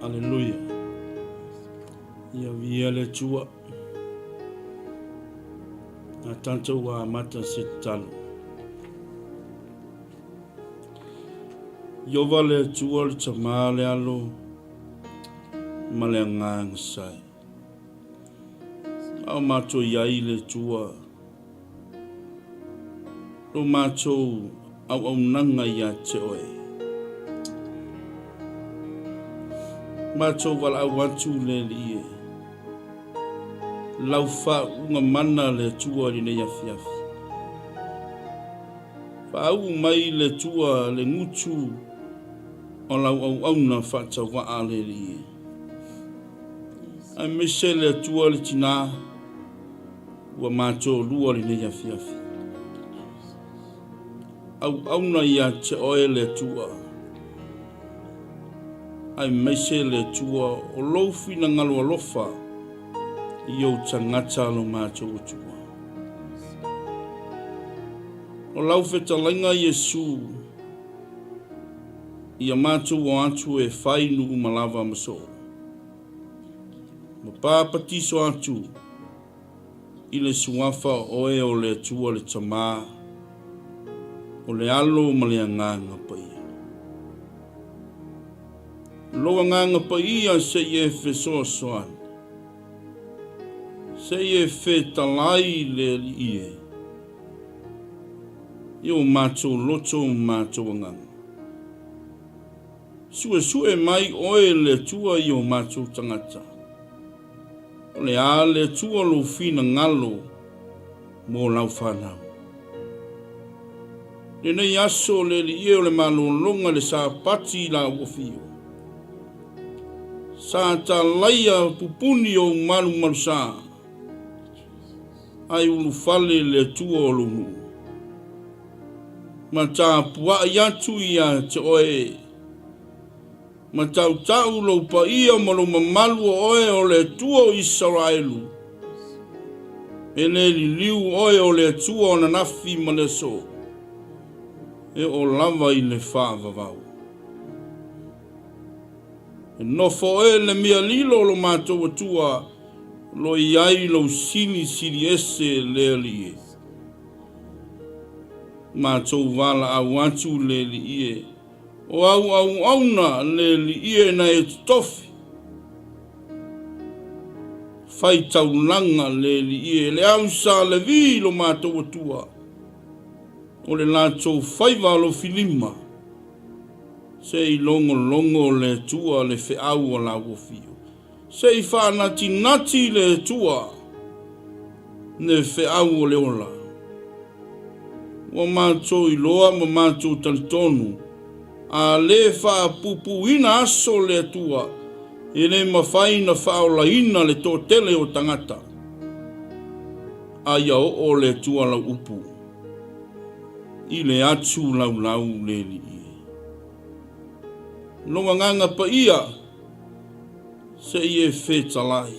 Aleluia. Ia viia le Atua. A tatou ua amata se tatalo. Iova le Atua le Tama le Alo ma le Agaga Sai. A o matou i ai le Atua, lo matou auaunaga ia te oe. Matou valaau atu le Alii e, lau faauuga mana le Atua i lenei afiafi. Faauu mai le Atua le gutu o lau auauna faatauvaa le Alii e. Aemaise le Atua le Tina ua matou lua lenei afiafi. Auauna ia te oe le Atua, aemaise le Atua o lou finagalo alofa i ou tagata lo matou Atua. O lau fetalaiga Iesu, ia matou o atu e fai nuu uma lava ma soo. Ma papatiso atu i le suafa o oe o le Atua le Tama, o le Alo ma le Agaga Paia. Lou Agaga Paia se i e fesoasoani, se i e fetalai le Alii e, i o matou loto ma matou agaga. Suesue mai oe le Atua i o matou tagata. O le a le Atua lou finagalo mo lau fanau? Lenei aso le Alii e o le malologa le Sapati i la ua fio. Sa talaia pupuni ou malumalusa, ai ulufale le Atua o lou nuu. Ma tapuai atu ia te oe, ma tautau lou paia ma lou mamalu o oe o le Atua o Isaraelu. E le liliu oe o le Atua o ananafi ma le aso, e oo lava i le faavavau. E nofo oe le mea lilo o lo matou Atua, lo i ai lou silisili ese le Alii e. Matou valaau atu le Alii e, o au auauna le Alii e na e totofi. Fai taulaga le Alii e, le au sa Levi lo matou Atua, o le latou faiva alofilima. Se i logologo le Atua le feau a la ua fio. Se i faanatinati le Atua le feau o le ola. Ua matou iloa ma matou talitonu, a le faapupuina aso le Atua, e le mafai na faaolaina le toatele o tagata. A ia oo le Atua lau upu i le atu laulau le Alii. Lou agaga paia se i e fetalai.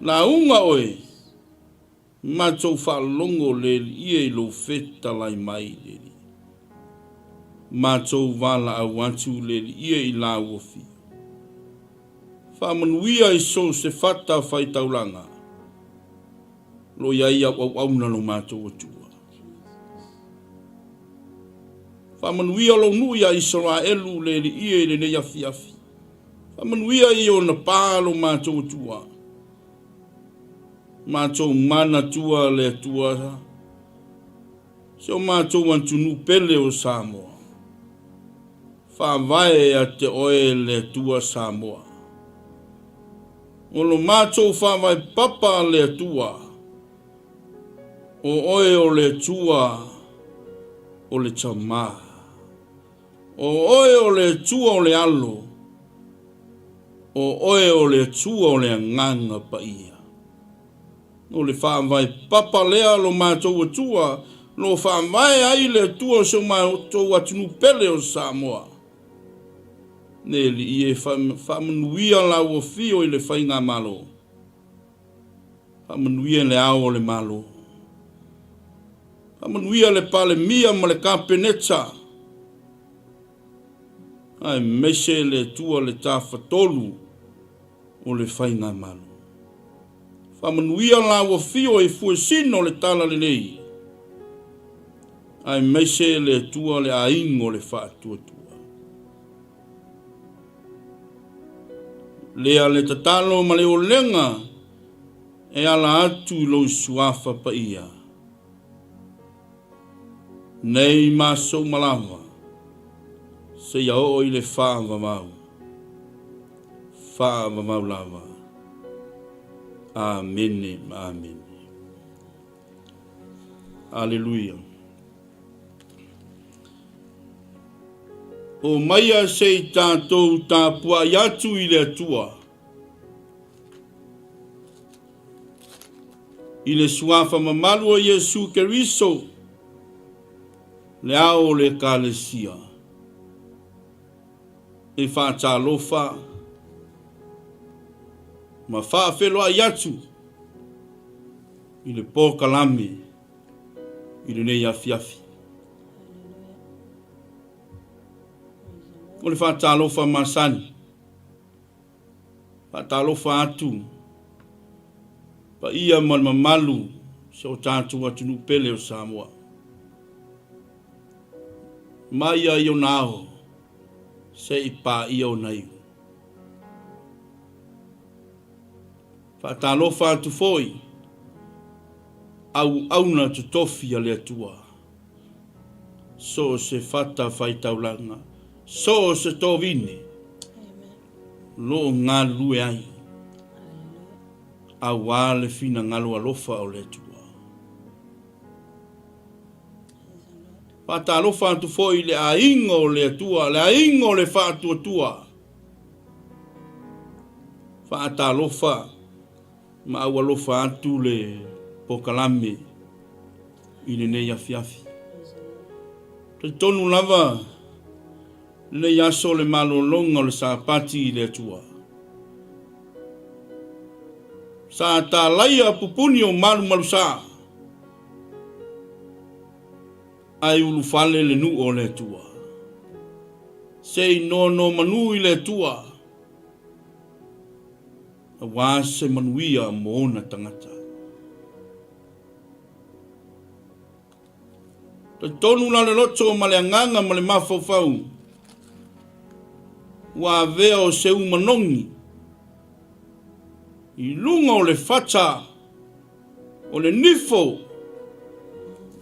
Lauga oe, matou faalogo le Alii e i lou fetalai mai le Alii. Matou valaau atu le Alii e i la ua fia. Faamanuia i so o se fata faitaulaga. Lo i ai au auauna lo matou Atua. Faamanuia lou nuu iā Isaraelu le Alii e i lenei afiafi. Faamanuia i ona pa lo matou Atua. Matou manatua le Atua si o matou atunuu pele o Samoa. Faavae ia te oe le Atua Samoa. O lo matou faavae papa le Atua. O oe o le Atua o le Tama. O oe o le Atua o le Alo. O oe o le Atua o le Agaga Paia. O le faavae papa lea lo matou Atua, lo faavae ai le Atua o si o matou atunuu pele o Samoa. Le Alii e faamanuia la ua fio i le faigamalo. Faamanuia le ao o le Malo. Faamanuia le Palemia ma le Kapeneta. Aemaise le Atua le Tafatolu o le Faigamalo. Faamanuia la ua fio e fuesino o le Talalelei, aemaise le Atua le aiga o le Faatuatua. Lea le tatalo ma le olega e ala atu i lou suafa paia. Nei ma aso uma lava, seia oo i le faavavau, faavavau lava. Amene ma amene. Aleluia. O maia se i tātou tapuai atu i le Atua. I le suafa mamalu o Iesu Keriso, le ao o le Ekalesia, e faatalofa ma faafeloai atu i le polokalame i lenei afiafi. O le faatalofa masani. Faatalofa atu paia ma le mamalu si o tatou atunuu pele o Samoa. Mai ia i ona ao se i paia ona iu. Faatalofa atu foi auauna totofi a le Atua. So o se fata faitaulaga, so o se tovine lo o galulue ai aua le finagalo alofa o le Atua. Faatalofa atu foi i le aiga o le Atua, le aiga o le Faatuatua. Faatalofa ma aualofa atu le polokalame i lenei afiafi. Talitonu lava lenei aso o le malologa o le Sapati i le Atua. Sa talaia pupuni o malumalusa, ae ulufale le nuu o le Atua. Se i nonomanu i le Atua, aua se manuia mo ona tagata. Talitonu la le loto ma le agaga ma le mafaufau ua avea o se umanogi i luga o le fata o le nifo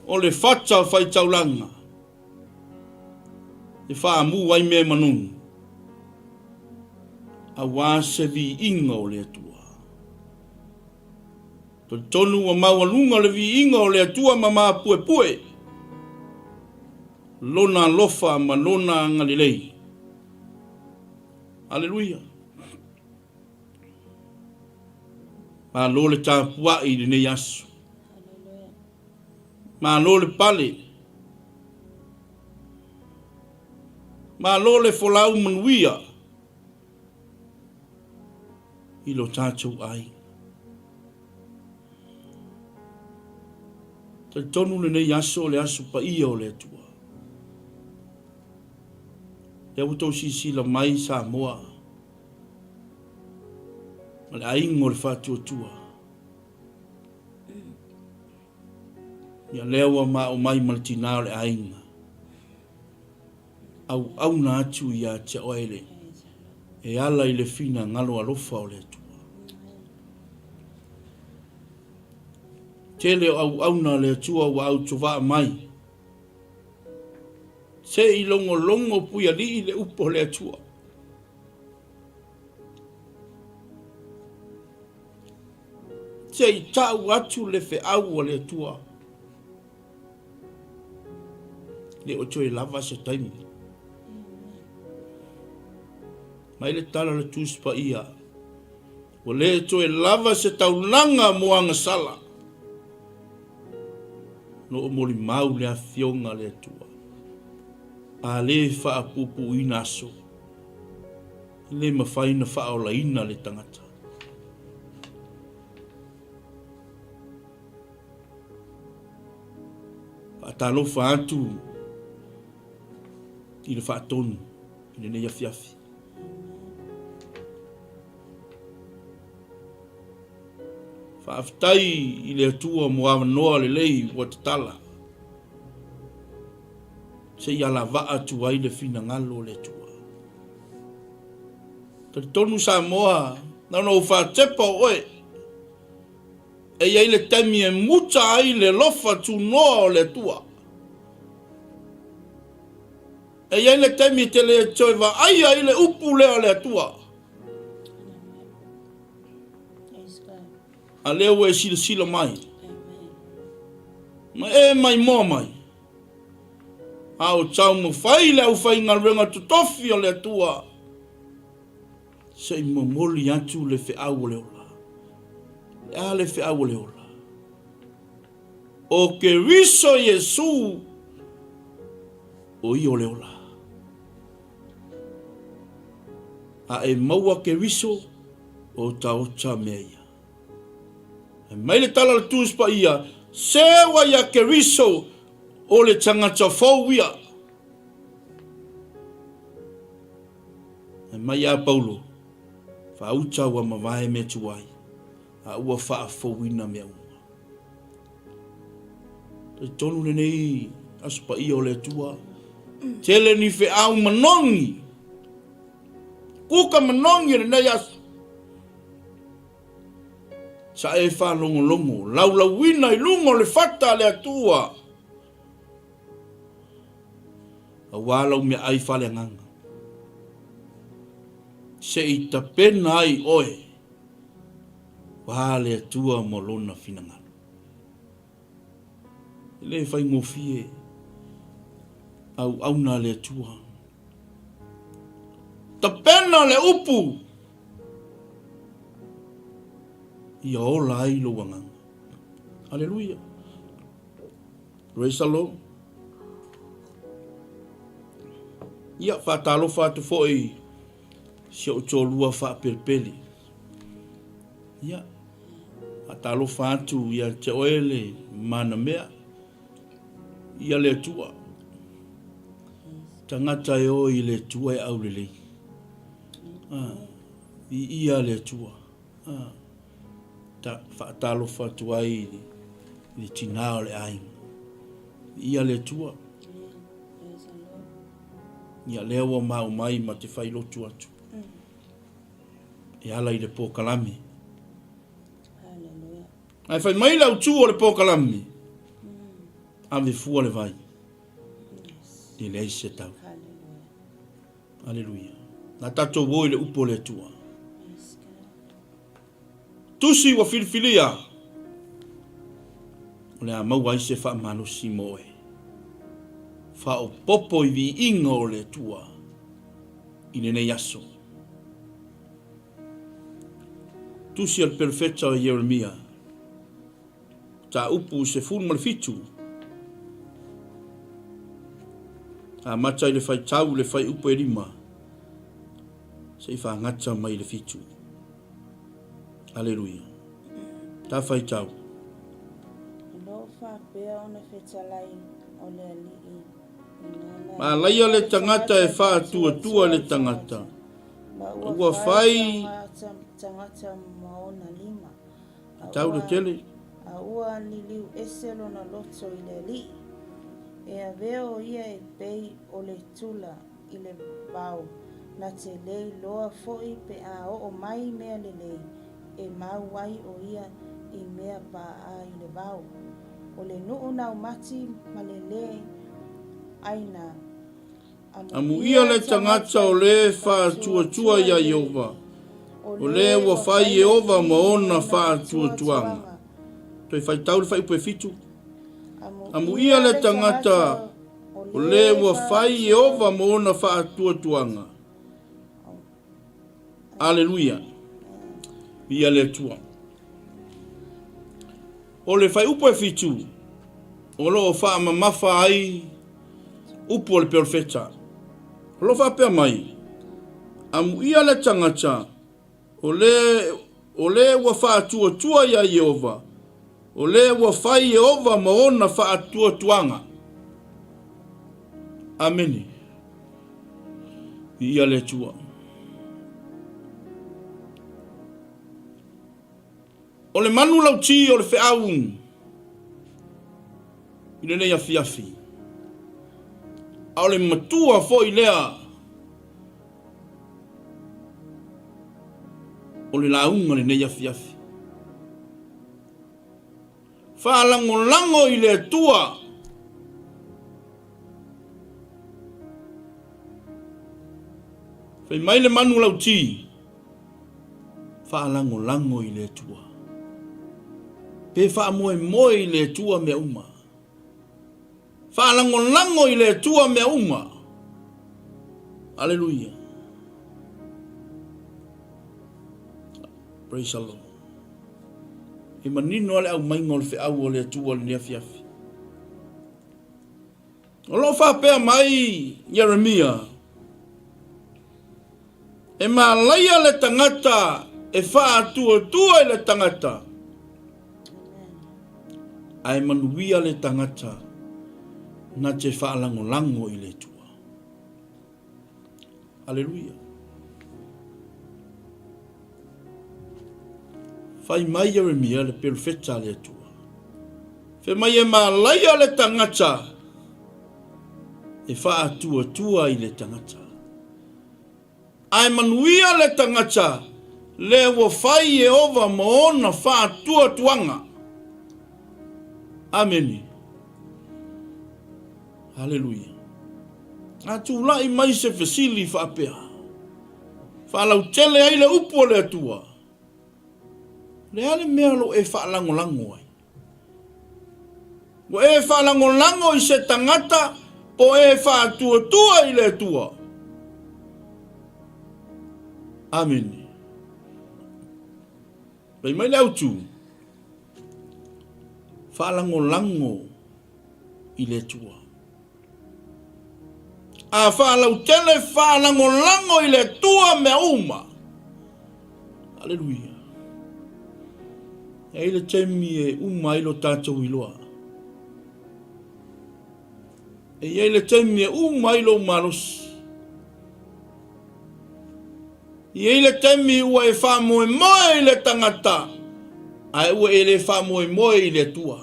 o le fata faitaulaga e faamu ai mea manogi aua se viiga o le Atua. Talitonu ua maualuga le viiga o le Atua ma mapuepue Lona alofa ma Lona agalelei. Aleluia! Malo le tapuai i lenei aso. Malo le pale. Malo le folau manuia i lo tatou aiga. Talitonu lenei aso o le aso paia o le Atua. Lea ua tou silasila mai Samoa ma le aiga o le faatuatua. Ia lea ua maau mai ma le tinā o le aiga. Auauna atu ia te oe le e ala i le finagalo alofa o le Atua. Tele o auauna a le Atua ua autovaa mai. Se i logologo puialii le upu o le Atua. Se i tau atu le feau a le Atua. Le o toe lava se taimi. Mai le tala le Tusi Paia, ua le toe lava se taulaga mo agasala. No o molimau le afioga a le Atua. A le faapuupuuina aso, e le mafai ona faaolaina le tagata. Faatalofa atu i le faatonu. I lenei afiafi. Faafetai i le Atua mo avanoa lelei ua tatala. Se i alavaa atu ai le finagalo o le Atua. Talitonu Samoa, na ona ou faatepa o oe. E i ai le taimi e muta ai le alofa tunoa o le Atua. E i ai le taimi e te le toe vaaia ai le upu lea o le Atua. A lea ua e silasila mai. Ma e maimoa mai. A o taumafai le aufaigaluega totofi o le Atua se i momoli atu le feau o le ola. Le a le feau o le ola? O Keriso Iesu o ia o le ola. A e maua Keriso, o otaota mea ia. Fai mai le tala a le Tusi Paia, Seua ia Keriso o le tagata fou ia. Fai mai ia Paulo, Faauta ua mavae mea tuai, a ua faafouina mea uma. Talitonu lenei Aso Paia o le Atua, tele ni feau manogi, kuka manogi o lenei aso. Sa e faalogologo, laulauina i luga o le fata a le Atua, aua lau meaai faaleagaga, se i tapena ai oe, aua le Atua ma Lona finagalo. E le faigofie auauna a le Atua. Tapena le upu ia ola ai lou agaga. Aleluia. Praise the Lord. Ia, faatalofa atu foi i si ou toalua faapelepele. Ia, faatalofa atu ia te oe le manamea, ia le Atua. Tagata e o i le Atua e aulelei. Ah, i ia le Atua. Ah, ta, faatalofa atu ai i le, i le tinā o le aiga. Ia le Atua. Ia lea ua mau mai ma te fai lotu atu. E ala i le pōkalame. Ae fai mai le autū o le pōkalame, ave fua le vai. E leai se tau. Aleluia. Na tatou o i le upu o le Atua. Tusi ua filifilia, o le a maua ai se faamalosi mo oe. Faaopoopo i viiga o le Atua i lenei aso. Tusi a le Perofeta o Ieremia, mataupu 17, amata i le faitau i le fuaiupu e 5, se i faagata mai i le 7. Aleluia. Ta faitau. O lo o faapea ona fetalai o le Alii i nana Malaia le tagata e faatuatua le tagata. Ma ua ua fai fai tagata ma ona lima. Tau le tele. A ua liliu ese lona loto i le Alii. E avea o ia e pei o le tula i le vao, na te lei loa foi pe a oo mai mea lelei, e mau ai o ia i mea paa i le vao. O le nuu naumati ma le le aina, Amuia le tagata o le faatuatua iā Ieova, o le ua fai Ieova ma ona faatuatuaga. Toe faitau le fuaiupu e 7. Amuia le tagata o le ua fai Ieova ma ona faatuatuaga. Aleluia. Viia le Atua. O le fuaiupu e 7, o lo o faamamafa ai upu o le perofeta. O lo o faapea mai, Amuia le tagata o le, o le ua faatuatua iā Ieova, o le ua fai Ieova ma ona faatuatuaga. Amene. Viia le Atua. O le manu lauti o le feau i lenei afiafi. A o le matua foi lea o le lauga lenei afiafi. Faalagolago i le Atua. Fai mai le manu lauti, faalagolago i le Atua. Pe faamoemoe i le Atua mea uma. Faalagolago i le Atua mea uma. Aleluia. Praise the Lord. E manino lava le aumaiga o le feau a le Atua i lenei afiafi. O lo o faapea mai Ieremia, E malaia le tagata e faatuatua i le tagata, ae manuia le tagata na te faalagolago i le Atua. Aleluia. Fai mai Ieremia le perofeta a le Atua. Fai mai e malaia le tagata e faatuatua i le tagata. Ae manuia le tagata lea ua fai Ieova ma ona faatuatuaga. Amene. Aleluia. A tulai mai se fesili faapea, faalautele ai le upu a le Atua, o le a le mea o lo o e faalagolago ai? Ua e faalagolago i se tagata po o e faatuatua i le Atua? Amene. Fai mai le autu, faalagolago i le Atua. A faalautele faalagolago i le Atua mea uma. Aleluia. E ai le taimi e uma ai lo tatou iloa. E i ai le taimi e uma ai lou malosi. E i ai le taimi ua e faamoemoe i le tagata, ae ua e le faamoemoe i le Atua.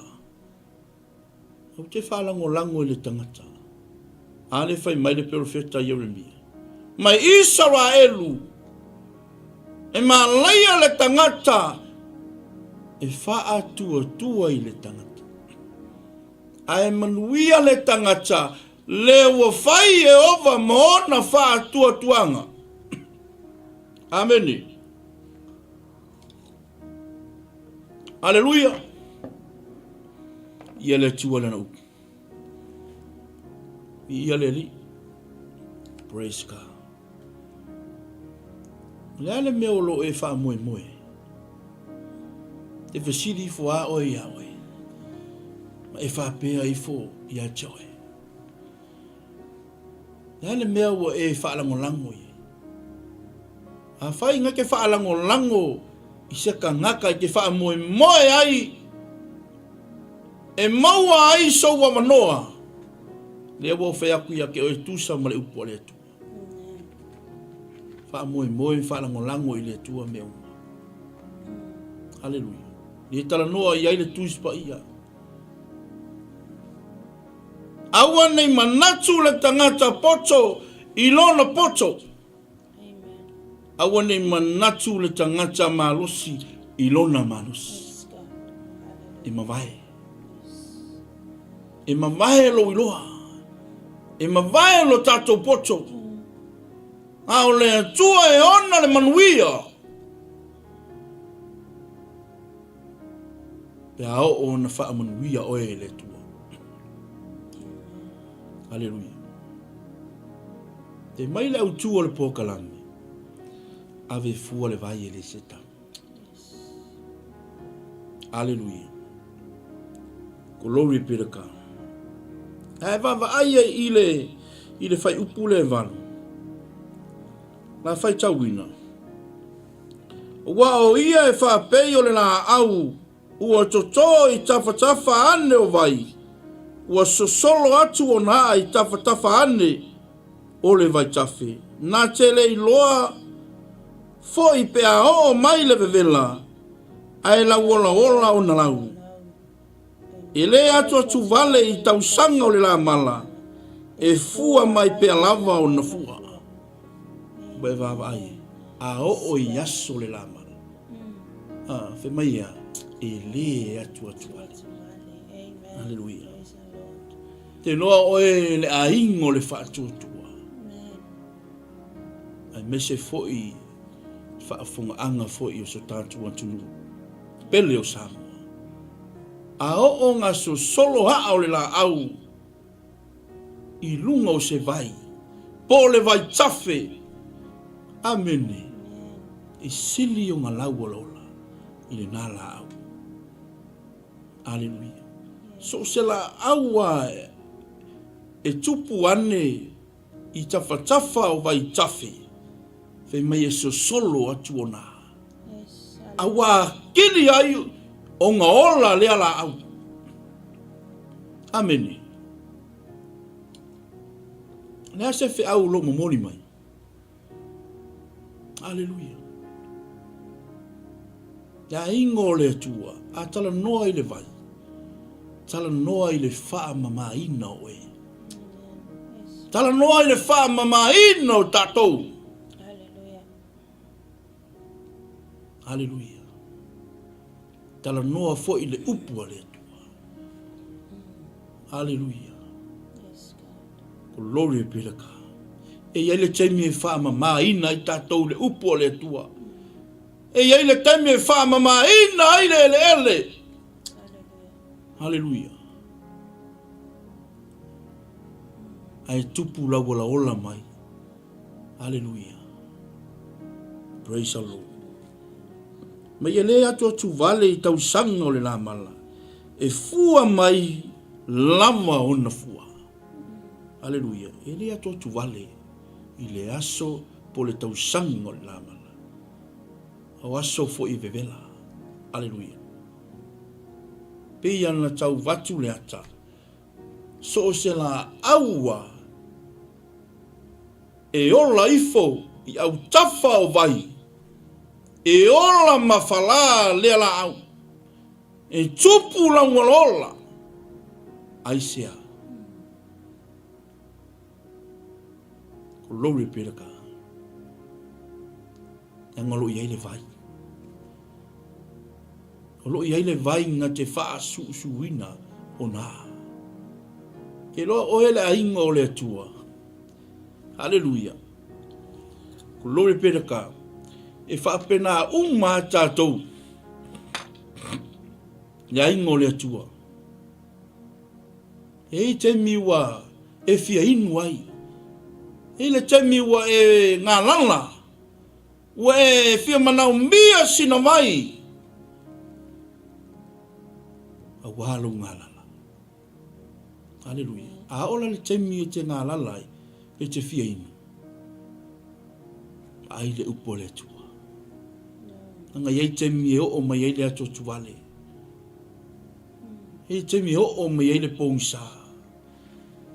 Ou te faalagolago i le tagata. A le fai mai le perofeta Ieremia, Mai Isaraelu, e malaia le tagata e faatuatua i le tagata. Ae manuia le tagata le ua fai Ieova ma ona faatuatuaga. Amene. Aleluia! Ia le Atua lana upu. Ia le Alii. Praise God. O le a le mea o lo o e faamoemoe? E fesili ifo a oe ia oe. Ma e faapea ifo ia te oe. Le a le mea ua e faalagolago i ai? Afai na ke faalagolago i se kanaka i ke faamoemoe ai e maua ai sou avanoa, lea ua ou fai atu ia te oe tusa ma le upu a le Atua. Faamoemoe ma faalagolago i le Atua mea uma. Aleluia. Le talanoa i ai le Tusi Paia. Aua nei manatu le tagata poto i lona poto. Aua nei manatu le tagata malosi i lona malosi. E mavae. E mavae lou iloa. E mavae lo tatou poto. A o le Atua e ona le manuia. Pe a oo ona faamanuia oe e le Atua. Aleluia. Te mai le autu o le polokalame, ave fua le vai e le se tau. Aleluia. Glory be to God. Ae vaavaai ai i le, i le faiupu le valu. La faitauina. Ua o ia e faapei o le laau ua totō i tafatafa ane o vai, ua sosolo atu ona aa i tafatafa ane. o le vaitafe. Na te le iloa foi pe a oo mai le vevela, ae lauolaola ona lau. E le atuatuvale i tausaga o le lamala, e fua mai pea lava ona fua. Ua e vaavaai e, a oo i aso le lamala, a, fai mai ea, e le atuatuvale. Aleluia. Te iloa oe le aiga o le faatuatua, aemaise foi faafofogaaga foi o so tatou atunuu pele o Samoa. A oo gasosolo aa o le laau i luga o se vai, po o le vaitafe, amene, e sili ona lauolaola i lena laau. Aleluia. So o se laau a e tupu ane i tafatafa o vaitafe, fai mai e sosolo atu ona. A ua kili ai ona ola lea laau. Amene. O le a se feau o lo o momoli mai? Aleluia. Le aiga o le Atua, a talanoa i le vai, talanoa i le faamamaina o oe. Talanoa i le faamamaina o tatou. Aleluia. Talanoa foi i le upu a le Atua. Aleluia. Glory be to God. E i ai le taimi e faamamaina ai tatou le upu a le Atua. E i ai le taimi e faamamaina ai le eleele. Aleluia. Ae tupu lauolaola mai. Aleluia. Praise the Lord. Ma ia le atuatuvale i tausaga o le lamala, e fua mai lava ona fua. Aleluia. E le atuatuvale i le aso po le tausaga o le lamala. O aso foi e vevela. Aleluia. Pei ana tau vatu le ata, so o se laau ua e ola ifo i autafa o vai, e ola ma falā lea laau, e tupu laualola, aisea? Glory be to God. Leaga o lo o i ai le vai. O lo o i ai le vai na te faasuusuuina ona. Ke loa oe le aiga o le Atua. Haleluia. Glory be to God. E faapena uma a tatou le aiga o le Atua. E i ai taimi ua e fia inu ai. E i ai le taimi ua e galala, ua e fia manaomia sina vai aua lou galala. Aleluia. A oo la le taimi e te galala ai, pe te fia inu, ai le upu a le Atua. Leaga e i ai taimi e oo mai ai le atuatuvale. E i ai le taimi e oo mai ai le pogisa.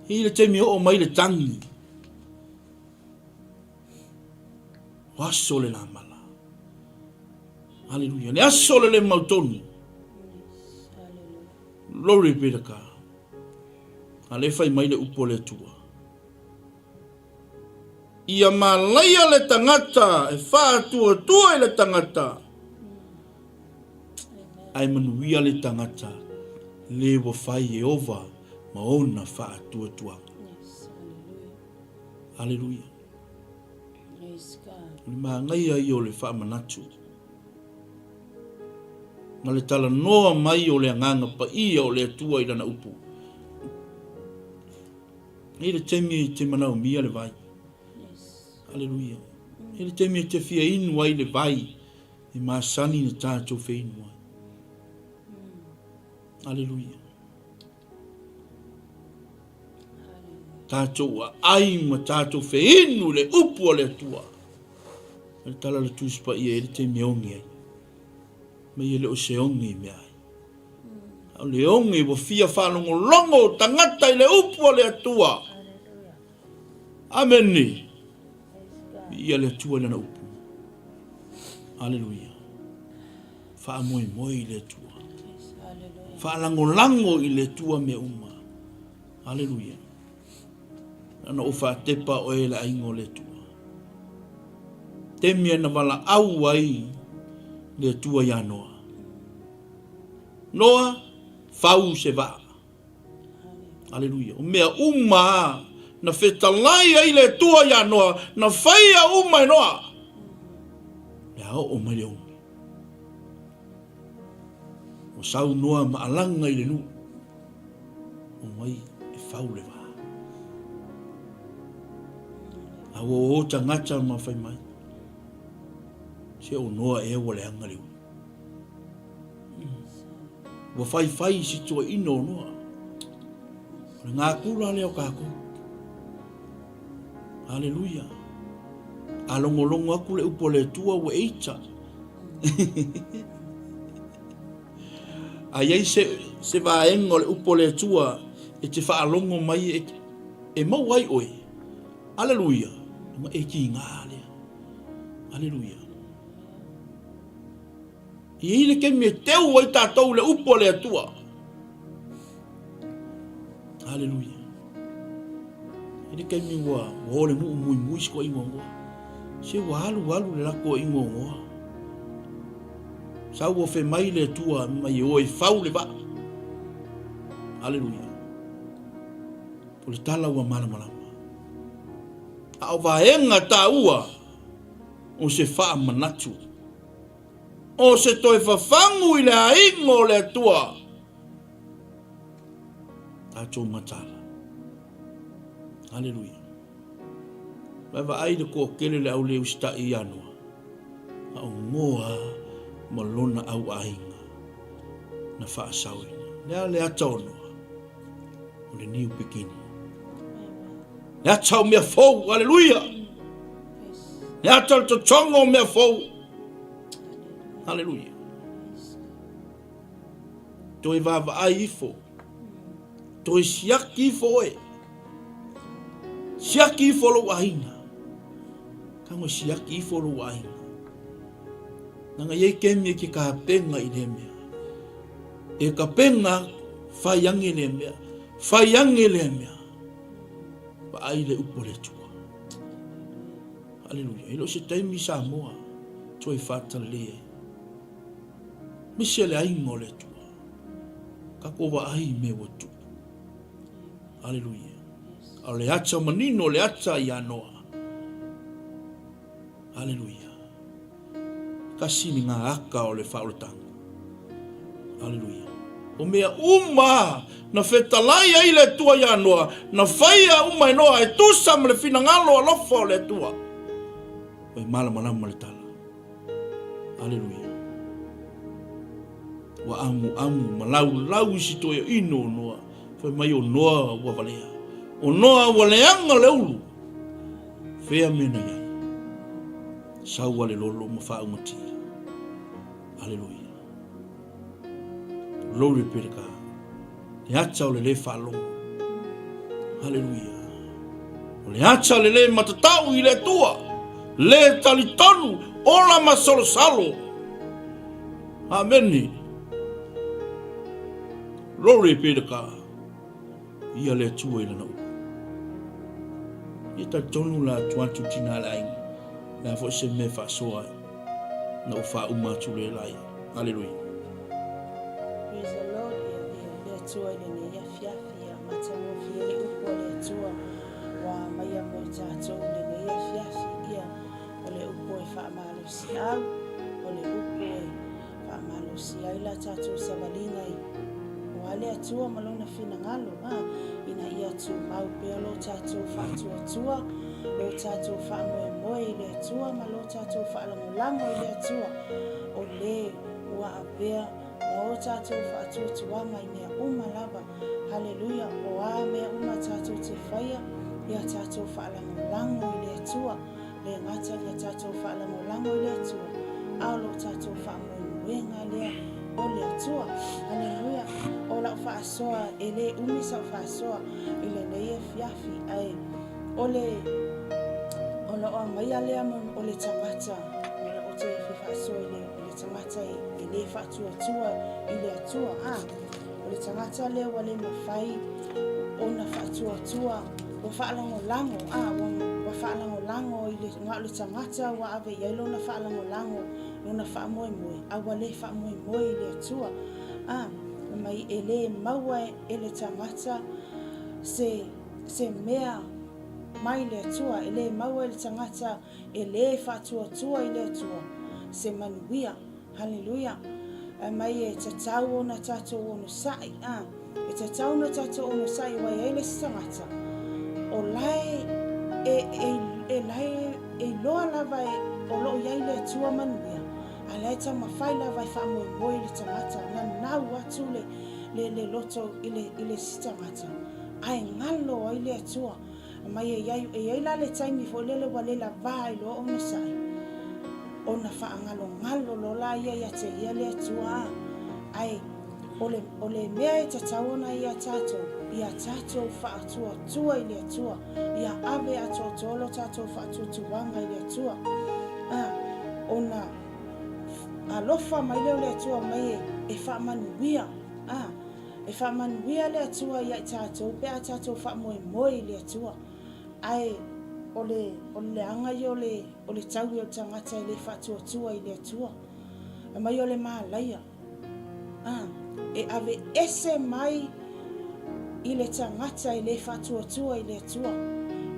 E i ai le taimi e oo mai le tagi. O aso le lamala. Aleluia. Le aso le le mautonu. Glory be to God. A le fai mai le upu a le Atua. Ia malaia le tagata e faatuatua i le tagata. Ae manuia le tagata le ua fai Ieova ma ona faatuatuaga. Aleluia. O le manaia ia o le faamanatu ma le talanoa mai o le Agaga Paia o le Atua i Lana upu. E i le taimi e te manaomia le vai. Aleluia. E i le taimi e te fia inu ai le vai e masani na tatou feinu ai. Aleluia. Tatou aai ma tatou feinu le upu a le Atua. O le tala le Tusi Paia e le taimi e ogi ai. Mai e le o se ogi i mea ai. A o le ogi ua fia faalogologo tagata i le upu a le Atua. Amene. Viia le Atua i Lana upu. Aleluia. Faamoemoe i le Atua. Faalagolago i le Atua mea uma. Aleluia. Na ou faatepa oe le aiga o le Atua. Taimi na valaau ai le Atua ia Noa. Noa, fau se vaa. Aleluia. O mea uma na fetalai ai le Atua ia Noa, na faia uma e Noa. Le a oo mai le ogi. Ua sau Noa ma alaga i le nuu. Omai e fau le vaa. A ua o tagata ma fai mai. Se o Noa ea ua leaga le ulu. Ua faifai i si toeaina o Noa. O le gakula lea o kākou. Aleluia. A logologo atu le upu a le Atua ua e ita. A i ai se, se vaega o le upu a le Atua e te faalogo mai e, e maua ai oe. Aleluia. Ona e kīgā lea. Aleluia. E i ai le taimi e teu ai tatou i le upu a le Atua. Aleluia. E le taimi ua o le nuu muimui si toeaina o Noa. Se ua alu alu le latou toeaina o Noa. Sau ua fai mai le Atua mai e o e fau le vaa. Aleluia. O le tala ua malamalama. A o vaega taua o se faamanatu. O se toe fafagu i le aiga o le Atua. Tatou mataala. Aleluia. Vaavaai le toatele o le au le usitai ia Noa, a o Noa ma lona au aiga na faasaoina. Le a le ata o Noa? O le new beginning. Le ata o mea fou, aleluia. Le ata o le totoga o mea fou. Aleluia. Toe vaavaai ifo. Toe siaki ifo oe. Siaki ifo lou aiga. Tago siaki ifo lou aiga. Nanga iai kemi e ke kapenga i lea mea. E kapenga whai ange lea mea. Whai ange lea mea. Vaai le upu a le Atua. Aleluia. E le o se taimi Samoa toe faatalale ai. Misi le aiga o le Atua. Tatou vaai i mea ua tupu. Aleluia. A o le ata manino, le ata ia Noa. Aleluia. Tasi ni ngā aka o le faaolataga. Aleluia. O mea uma na fetalai ai le Atua ia Noa, na faia uma e Noa e tusa ma le finagalo alofa o le Atua. Ua e malamalama le tala. Aleluia. Ua amuamu ma laulau i si toeaina o Noa. Fai mai o Noa ua valea. O Noa ua leaga le ulu. Fea mea na i ai? Sau a le lolo ma faaumatia. Aleluia. Glory be to God. Le ata o le le faalogo. Haleluia. O le ata le le matatau i le Atua. Le talitonu, ola masalosalo. Amene. Glory be to God. Ia le Atua i lana upu. Ia talitonu la atu atu tina le aiga. Le a foi se mea faasoa ai. Na ou faauma atu le la ia. Haleluia. Praise the Lord, ia viia le Atua i lenei afiafi, ia matagofie le upu a le Atua ua aumaia mo i tatou i lenei afiafi, ia o le upu e faamalosiau, o le upu e Faamalosi ai la tatou savaliga i o a le Atua ma Lona finagalo, a, ina ia tumau pea lo tatou faatuatua, lo tatou faamoemoe i le Atua ma lo tatou faalagolago i le Atua, o le ua avea ma o tatou faatuatuaga i mea uma lava. Haleluia! O a mea uma tatou te faia, ia tatou faalagolago i le Atua. Le gata ia tatou faalagolago i le Atua, a o lo tatou faamoemoega lea o le Atua. Aleluia! O lau faasoa, e le umi sau faasoa i lenei afiafi, ae O le o lo o aumaia lea o le tagata o te fia faasoa i le, i le tagata e, e le faatuatua i le Atua. A, o le tagata lea ua le mafai ona faatuatua, ua faalagolago, a, ua, ua faalagolago i le, na o le tagata ua ave i ai lona faalagolago, lona faamoemoe, a ua le faamoemoe i le Atua. A, mai e le maua e le tagata se, se mea mai le Atua, e le maua e le tagata e le faatuatua i le Atua se manuia. Haleluia! Ae mai e tatau ona tatou onosai, a, e tatau ona tatou onosai aua e i ai le isi tagata o la e, e, e, e la e, e iloa lava e, o lo o i ai le Atua manuia, a la e taumafai lava e faamoemoe i le tagata, nanau atu le, le, le loto i le, i le isi tagata, ae galo ai le Atua. Mai e iai, e iai la le taimi foi lele ua le lavā ai loa onosai, ona faagalogalo loa la ia ia te ia le Atua. Ae o le, o le mea e tatau ona ia tatou, ia tatou faatuatua i le Atua, ia ave atoatoa lo tatou faatuatuaga i le Atua. A, ona alofa mai lea o le Atua mai e, e faamanuia. A, E faamanuia le Atua ia i tatou pe a tatou faamoemoe i le Atua. Ae o le, o le leaga ia o le, o le taui o le tagata e le faatuatua i le Atua. Aumai o le malaia, a, e ave ese mai i le tagata e le faatuatua i le Atua,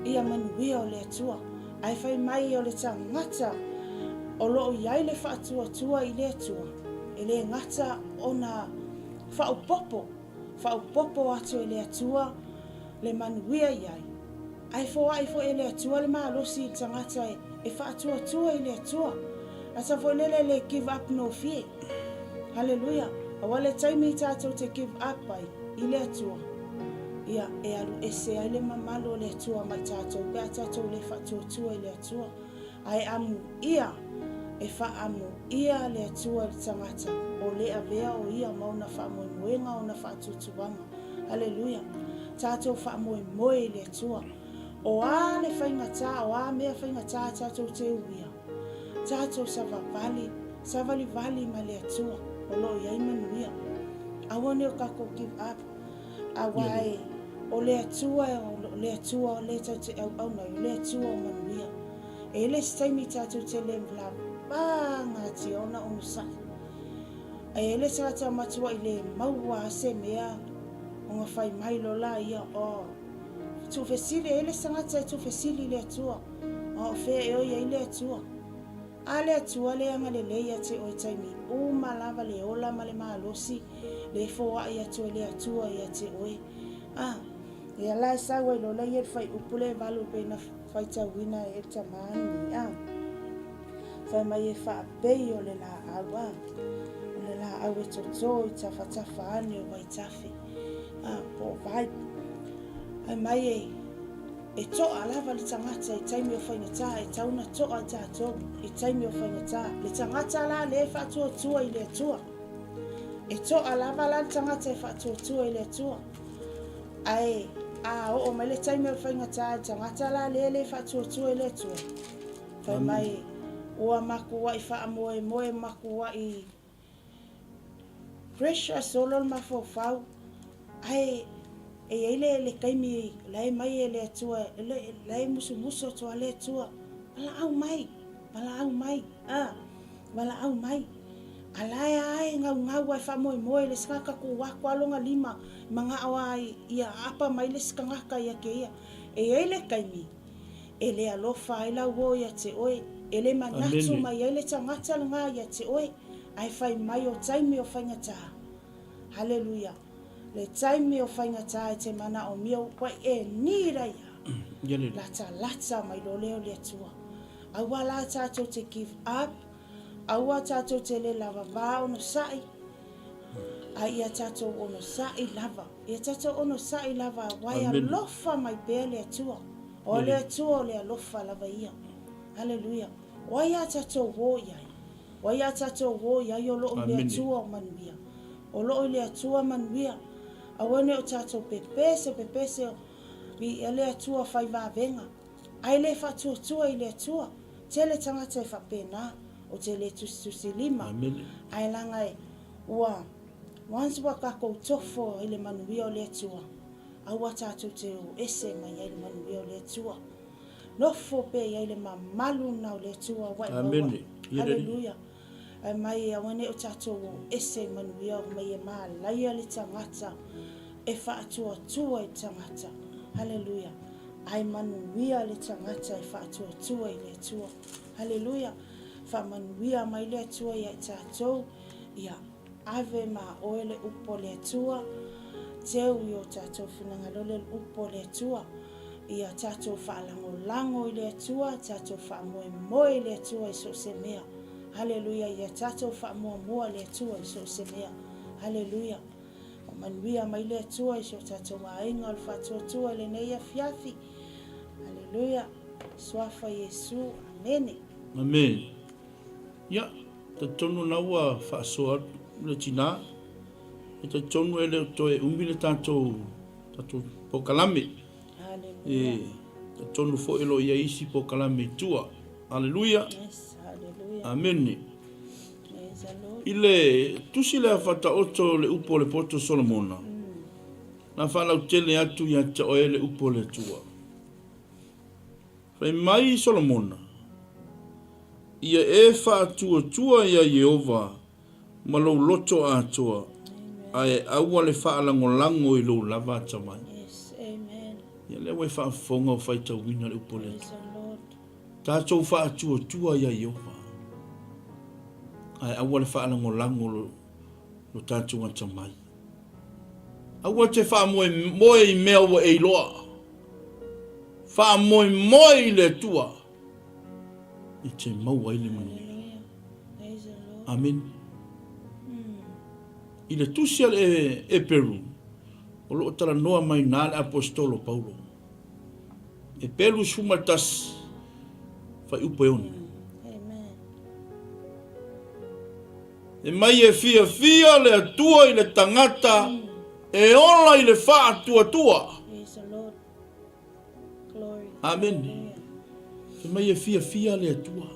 ia manuia o le Atua. Ae fai mai o le tagata o lo o i ai le faatuatua i le Atua, e le gata ona Faaopoopo, faaopoopo atu e le Atua le manuia i ai. Ae foai foi e le Atua le malosi i le tagata e faatuatua i le Atua. Asa foi lele le give up nofie. Haleluia. Aua le taimi tatou te give up ai i le Atua, ia e alu ese ai le mamalu o le Atua mai tatou pe a tatou le faatuatua i le Atua. Ae amuia, e faaamuia le Atua i le tagata, o le avea o ia ma ona faamoemoega ona faatuatuaga. Aleluia! Tatou faamoemoe i le Atua. O a le faigata, o a mea faigata tatou te uia, tatou savavali, savalivali ma le Atua, o lo o i ai manuia. Aua ne o tatou give up. Aua e, o le Atua, o le Atua o lea tatou te auauna ai, o le Atua o manuia. E le se taimi tatou te le lavagatia ona onosai. E le se tagata matuai le maua a se mea ona fai mai loa la ia, oh, tuufesili, e le se tagata e tuufesili i le Atua, a o fea e oi ai le Atua. A le Atua le agalelei ia te oe taimi uma lava le ola ma le malosi le foai atu e le Atua ia te oe. A, ia la e sau ai lola ia le fuaiupu le valu pei na faitauina e le tama nei. A, fai mai e faapei o le laau, a, o le laau e toto i tafatafa ane o vaitafe, a, po o vai. Fai mai e, E toa lava le tagata i taimi o faigata, e tau na toa i tatou i taimi o faigata. Le tagata la lea e faatuatua i le Atua. E toa lava la le tagata e faatuatua i le Atua. Ae a oo mai le taimi o le faigata, le tagata la lea e le faatuatua i le Atua, fai mai, ua makuai faamoemoe, makuai Pressure solo le mafaufau ae e i ai le, le taimi la e mai e le Atua, le, la e musumusu atu a le Atua, valaau mai, valaau mai, a, valaau mai. A la e a e gaugau a e faamoemoe le isi tagata tuu atu a lona lima manao a ia aapa mai le isi tagata ia te ia. E i ai le taimi e le alofa ai lau o ia te oe, e le manatu mai ai le tagata lena ia te oe, ae fai mai o taimi o faigata. Haleluia! Le taimi o faigata e te manaomia ua e nira ia. Latalata mai loa lea o le Atua. Aua la tatou te give up, aua tatou te le lavava onosai, a ia tatou onosai lava. Ia tatou onosai lava aua e alofa mai pea le Atua. O le Atua o le alofa lava ia. Haleluia. O ai a tatou o i ai? O ai a tatou o i ai o lo o i le Atua o manuia? O lo o i le Atua manuia. Aua ne o tatou pepese pepese. Viia le Atua fai vavega, ae le faatuatua i le Atua. Tele tagata e faapena, ou te le tusitusi lima, ae laga e ua once ua tatou tofo i le manuia o le Atua, aua tatou te o ese mai ai le manuia o le Atua. Nofo pea i ai le mamalu lena o le Atua ua e maua. Haleluia. Ae mai aua ne i o tatou o ese i manuia mai e malaia le tagata e faatuatua i le tagata. Haleluia. Ae manuia le tagata e faatuatua i le Atua. Haleluia. Faamanuia mai le Atua ia i tatou. Ia ave ma oe le upu a le Atua. Teu i o tatou finagalo le upu a le Atua. Ia tatou faalagolago i le Atua, tatou faamoemoe i le Atua i so o se mea. Haleluia, ia tatou faamuamua le Atua i so o se mea. Haleluia. Faamanuia mai le Atua i si o tatou aiga o le faatuatua i lenei afiafi. Haleluia. Suafa Iesu. Amene. Amene. Ia, talitonu na ua faasoa atu le tina. E talitonu e le o toe umi le tatou tatou polokalame. E talitonu foi o lo o i ai isi polokalame i tua. Aleluia. Yes, hallelujah. Amene. I le tusi lea Faataoto le upu o le poto Solomona, na faalautele atu ia te oe le upu o le Atua. Fai mai Solomona, Ia e faatuatua iā Ieova ma lou loto atoa, ae aua le faalagolago i lou lava atamai. Ia lea ua e faafofoga o faitauina le upu o le Atua. Tatou faatuatua iā Ieova, ae aua le faalagolago lo, lo tatou atamai. Aua te faamoemoe i mea ua e iloa. Faamoemoe i le Atua e te maua ai le manuia. Amene. I le tusi a le Eperu, o lo o talanoa mai na le Aposetolo Paulo. Eperu 11, fuaiupu e 6. E mai e fiafia le Atua i le tagata e ola i le faatuatua. Amene. Fai mai e fiafia le Atua.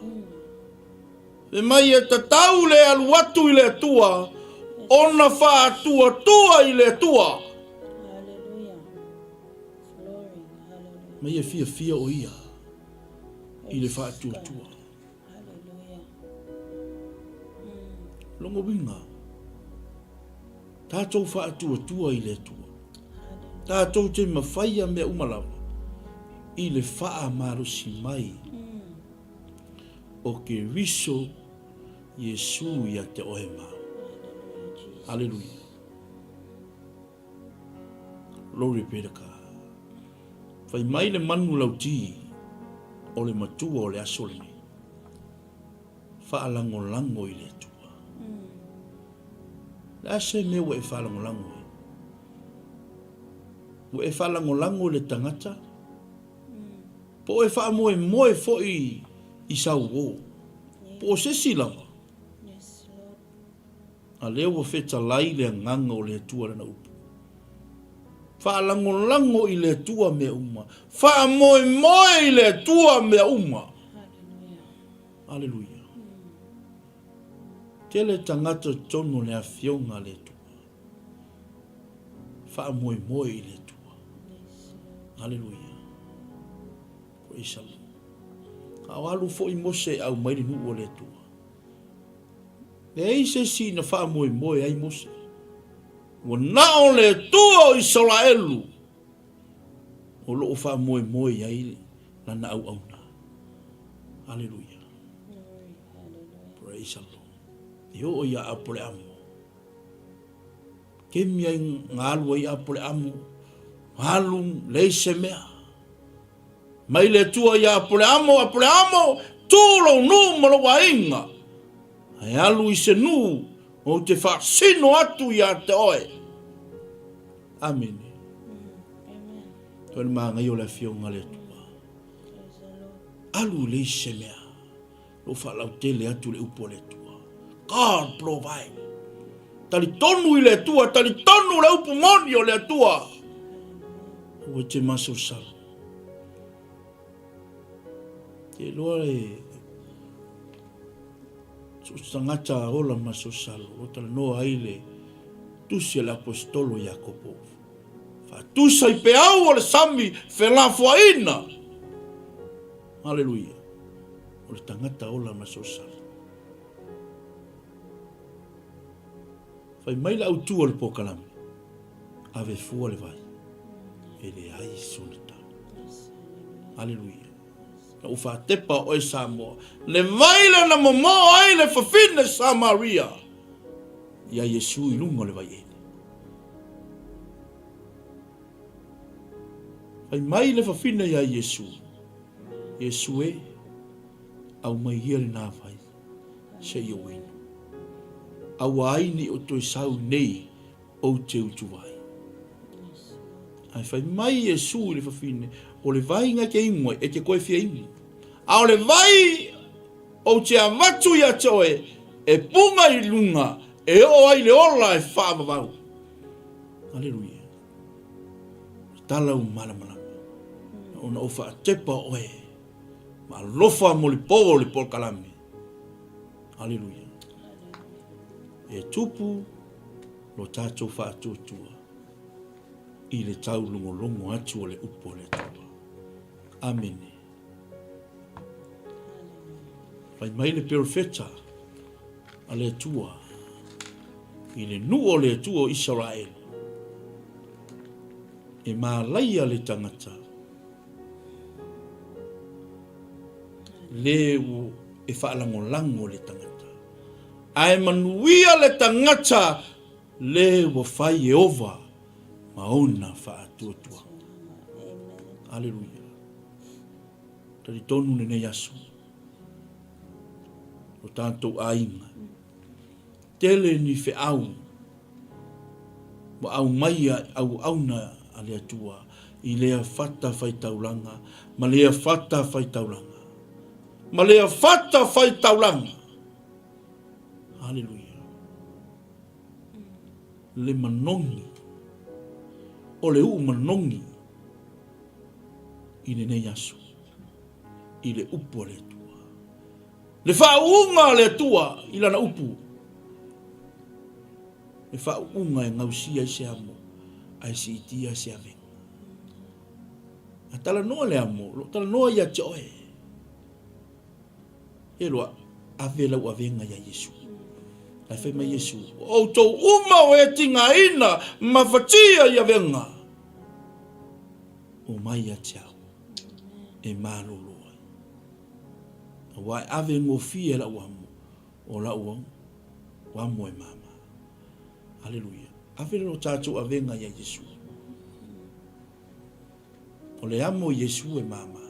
Fai mai e tatau le alu atu i le Atua ona faatuatua i le Atua. Mai e fiafia o ia i le faatuatua. Lona uiga, tatou faatuatua i le Atua. Tatou te mafaia mea uma lava i le faamalosi mai o Keriso Iesu ia te oe ma au. Aleluia. Glory be to God. Fai mai le manu lauti o le matua o le aso lenei. Faalagolago i le Atua. Le a se mea ua e faalagolago ai? Ua e faalagolago i le tagata? Po o e faamoemoe foi i sau uō? Po o se isi lava? A lea ua fetalai le Agaga o le Atua lana upu. Faalagolago i le Atua mea uma. Faamoemoe i le Atua mea uma. Aleluia. Tele tagata totonu o le afioga a le Atua. Faamoemoe i le Atua. Aleluia. Praise the Lord. A o alu foi Mose e aumai le nuu o le Atua. Leai se isi na faamoemoe ai Mose. Ua na o le Atua o Isaraelu o lo o faamoemoe i ai lana auauna. Aleluia. Praise the Lord. E oo ia Apoleamo. Kemi ai ngalu ai Apoleamo. Alu leai se mea. Mai le Atua ia Apoleamo, Apoleamo, tu lou nuu ma lou aiga, ae alu i se nuu ou te faasino atu ia te oe. Amene. Toe le manaia o le afioga a le Atua. Alu i le isi se mea. Lou faalautele atu le upu a le Atua. God provide. Talitonu i le Atua, talitonu le upu moni o le Atua. Aua e te masalosalo. Te iloa e so o se tagata ola masalosalo, o talanoa ai le tusi a le aposetolo Iakopo. Faatusa i peau o le sami felafoaiina. Haleluia. O le tagata ola masalosalo. Fai mai le autu o le polokalame, ave fua le vai, e leai sona tau. Aleluia. Na ua faatepa oe Samoa, le vai lea na momoo ai le fafine Samaria ia Iesu i luga o le vai ele. Fai mai le fafine ia Iesu, Iesu e, aumai ia lena vai. Se i ou inu. Aua ai ne i ou toe sau nei ou te utu vai. Ae fai mai Iesu i le fafine, o le vai na e te inu ai, e te toe fia inu. A o le vai ou te avatu ia te oe, e puga i luga, e oo ai le ola e faavavau. Aleluia. Tala u malamalama. Ona ou faatepa oe. Ma alofa mo le po o le polokalame. Aleluia. E tupu lo tatou faatuatua i le taulogologo atu o le upu a le Atua. Amene. Fai mai le perofeta a le Atua i le nuu o le Atua o Isaraelu. E malaia le tagata Le e faalagolago le tagata, ae manuia le tagata le ua fai Ieova ma ona faatuatuaga. Aleluia. Talitonu lenei aso, o tatou aiga, Tele ni feau ua aumaia i auauna a le Atua i lea fata faitaulaga ma lea fata faitaulaga ma lea fata faitaulaga. Haleluia. Le manogi o le uu manogi i lenei aso i le upu a le Atua. Le faauuga a le Atua i Lana upu, le faauuga e gausia ai se amo ae siitia se avega. A talanoa le amo, o lo o talanoa ia te oe. E loa, ave lau avega ia Iesu. Ae fai mai Iesu, o outou uma o e tigaina ma fatia i avega, omai ia te au e malolo ai. Aua e ave gofie lau amo, o lau amo e mama. Aleluia. Ave lo tatou avega ia Iesu. O le amo i Iesu e mama.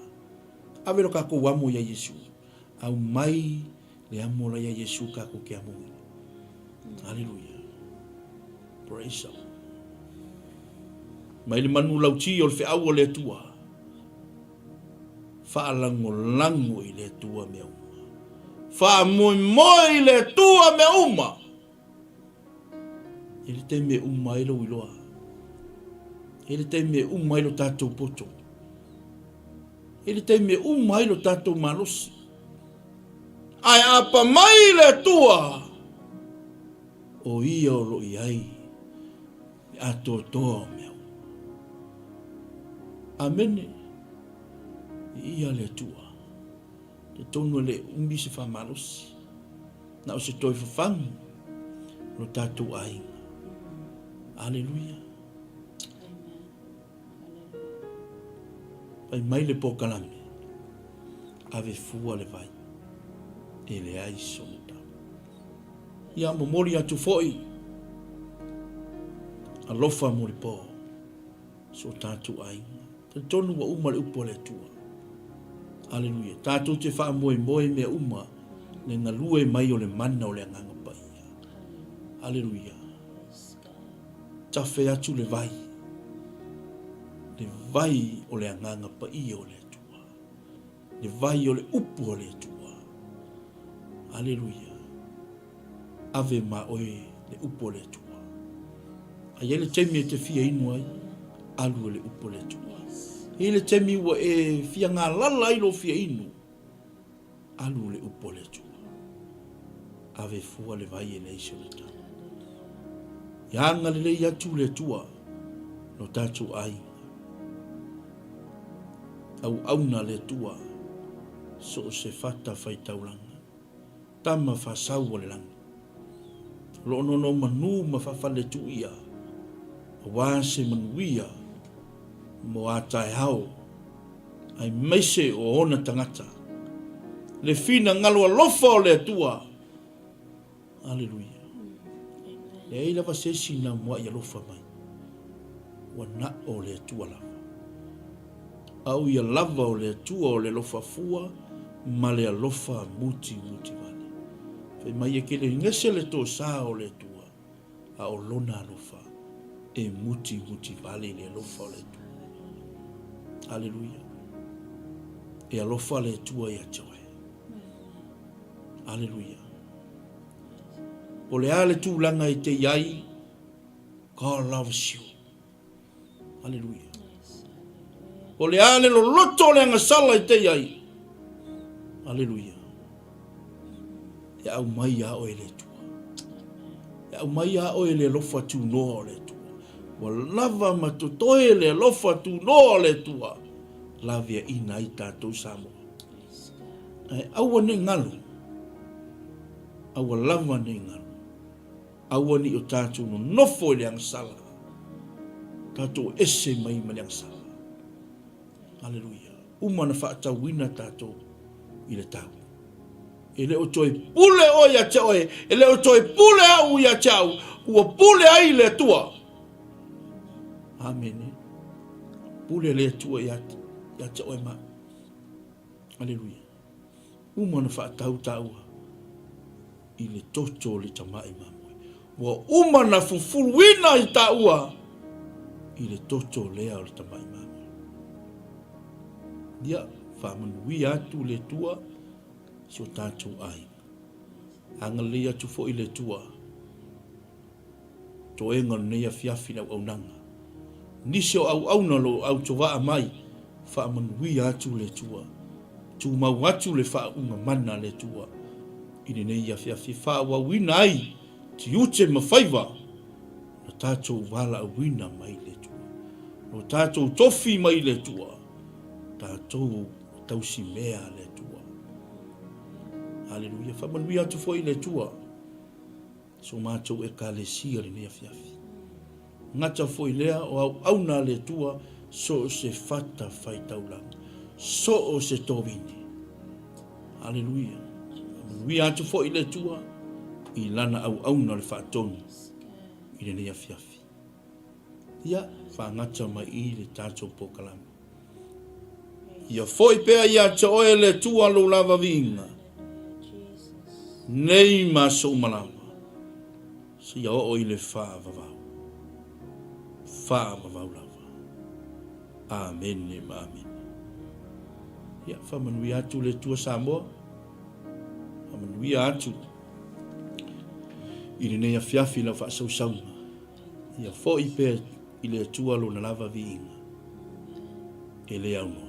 Ave lo kakou amo ia Iesu. Aumai le amo la ia Iesu kakou ke amo ina. Aleluia. Praise the Lord. Mai le manu lauti o le feau o le Atua. Faalagolago i le Atua mea uma. Faamoemoe i le Atua mea uma. E le taimi e uma ai lou iloa. E le taimi e uma ai lo tatou poto. E le taimi e uma ai lo tatou malosi. Ae apa mai le Atua, o ia o lo i ai le atoatoa o mea uma. Amene. Viia le Atua. Talitonu e le umi se faamalosi. Na o se toe fafagu lo tatou aiga. Aleluia. Fai mai le polokalame, ave fua le vai, e leai sona tau. Ia momoli atu foi alofa mo le po so tatou aiga. Talitonu ua uma le upu a le Atua. Aleluia. Tatou te faamoemoe mea uma le galue mai o le mana o le Agaga Paia. Aleluia. Tafe atu le vai, le vai o le Agaga Paia o le Atua. Le vai o le upu a le Atua. Aleluia. Ave ma oe le upu a le Atua. A i ai le taimi e te fia inu ai. Alu e le upu a le Atua. E i ai le taimi ua e fia galala ai lou fia inu, alu le upu a le Atua. Ave fua le vai e leai se tau. Ia agalelei atu le Atua lo tatou aiga. Auauna le Atua so o se fata faitaulaga. Tama faasau o le lagi. O lo o nonomanu ma faafaletuia aua se manuia mo a taeao aemaise o ona tagata. Le finagalo alofa o le Atua. Aleluia. Leai lava se isi na muai alofa mai. Ua na o le Atua lava. A o ia lava o le Atua o le alofa fua ma le alofa muti muti vale. Fai mai e kelegese le tosa o le Atua, a o lona alofa e muti muti vale i le alofa o le Atua. Aleluia. E alofa le Atua ia te oe. Aleluia. O le a le tulaga e te i ai, God loves you. Aleluia. O le a le loloto o le agasala i te i ai. Aleluia. E aumai a oe le Atua. E aumai a oe le alofa tunoa o le Atua. Ua lava ma totoe le alofa tunoa o le Atua. Laveaina ai tatou Samoa. Ae aua nei galo. Aua lava nei galo. Aua ne i o tatou nonofo i le agasala, tatou ese mai ma le agasala. Aleluia. Uma ona faatauina tatou i le tau. E le o toe pule oe ia te oe, e le o toe pule au ia te au, ua pule ai le Atua. Amene. Pule le Atua ia te oe ma. Aleluia. Uma ona faatau taua i le toto o le tamai mamoe. Ua uma ona fufuluina i taua i le toto lea o le tamai mamoe. Ia, faamanuia atu le Atua si o tatou aiga. Agalelei atu foi le Atua toega o lenei afiafi i le auaunaga. Nisi o auauna o lo o autovaa mai, faamanuia atu le Atua. Tumau atu le faauuga mana a le Atua i lenei afiafi e faaauauina ai tiute ma faiva na tatou valaauina mai le Atua. Lo tatou tofi mai le Atua, tatou tausimea a le Atua. Aleluia. Faamanuia atu foi le Atua. So matou Ekalesia lenei afiafi. Gata foi lea o auauna a le Atua so o se fata faitaulaga, so o se tovine. Aleluia. Manuia atu foi le Atua i lana auauna o le faatonu i lenei afiafi. Ia, faagata mai i le tatou polokalame. Ia foi pea ia te oe le Atua lou lava viiga, nei ma aso uma lava, seia oo i le faavavau, faavavau lava. Amene ma amene. Ia, faamanuia atu le Atua Samoa, faamanuia atu i lenei afiafi i lau faasausauga. Ia foi pea i le Atua lona lava viiga e le aunoa.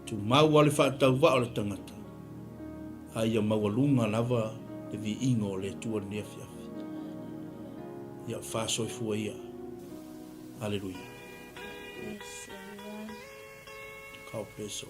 Tumau lava le faatauvaa o le tagata, a ia maualuga lava le viiga o le Atua i lenei afiafi. Ia faasoifua ia. Aleluia. God bless all.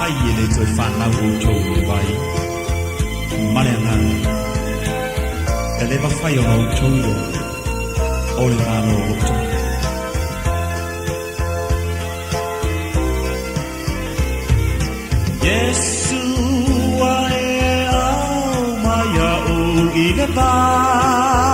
Afai e le toe fanau outou i le vai ma le Agaga, e le mafai ona outou iloa o le Malo o loto. Iesu a e au mai iaʻu i le vai.